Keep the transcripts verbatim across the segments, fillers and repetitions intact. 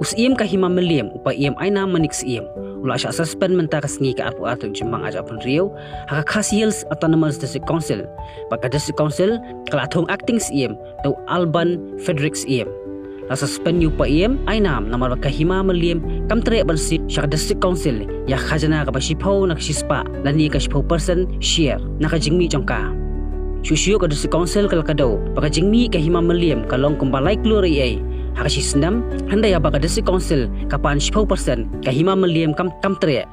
U Syiem ka Hima Mylliem, u Paiem Ainam Manik Syiem, u la shah suspend mynta ka sngi ka arphew ar tarik Jymmang arhajar arphew hynriew ha ka Khasi Hills Autonomous District Council. Bad ka District Council ka la thung acting Syiem da u Alban Frederick Syiem. La suspend ïa u Paiem Ainam namar ba ka Hima Mylliem kam treh ban siew sha ka District Council ïa ka khajna kaba shiphew na ka shispah lane ka shiphew percent share na ka jingmih jong ka. Shuh shuh ka District Council ka la kdew ba ka jingmih ka Hima Mylliem ka long kumba lai klur ei ei ha ka shisnem, hynrei haba ka District Council ka pan shiphew percent, ka Hima Mylliem kam, kam treh.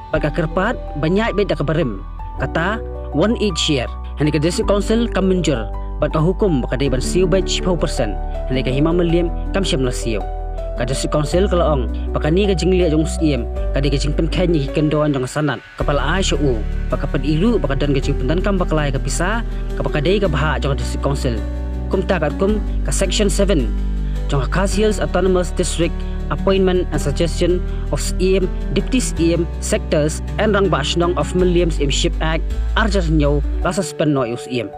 Bad ka kyrpad ban ïaid beit da ka barim, kata one eighth share, hynrei ka District Council kam mynjur, bad ka hukum ba ka dei ban siew beit shiphew percent, hynrei ka Hima Mylliem kam shym la siew. Ka District Council ka la ong ba kane ka jingleh jong u Syiem ka dei ka jingpynkheiñ ïa ki kyndon jong ka sanad kaba la ai sha u, bad ka pyni ruh ba ka don ka jingpyndonkam bakla ïa ka pisa kaba ka dei ka bhah jong ka District Council. Kumta katkum ka Section seven jong ka Khasi Hills Autonomous District, Appointment and Suggestion of Syiem, Deputy Syiem, Sectors and Rangbah Shnong of Mylliem Syiemship Act, arhajar hynñiew, la suspend noh ïa u Syiem.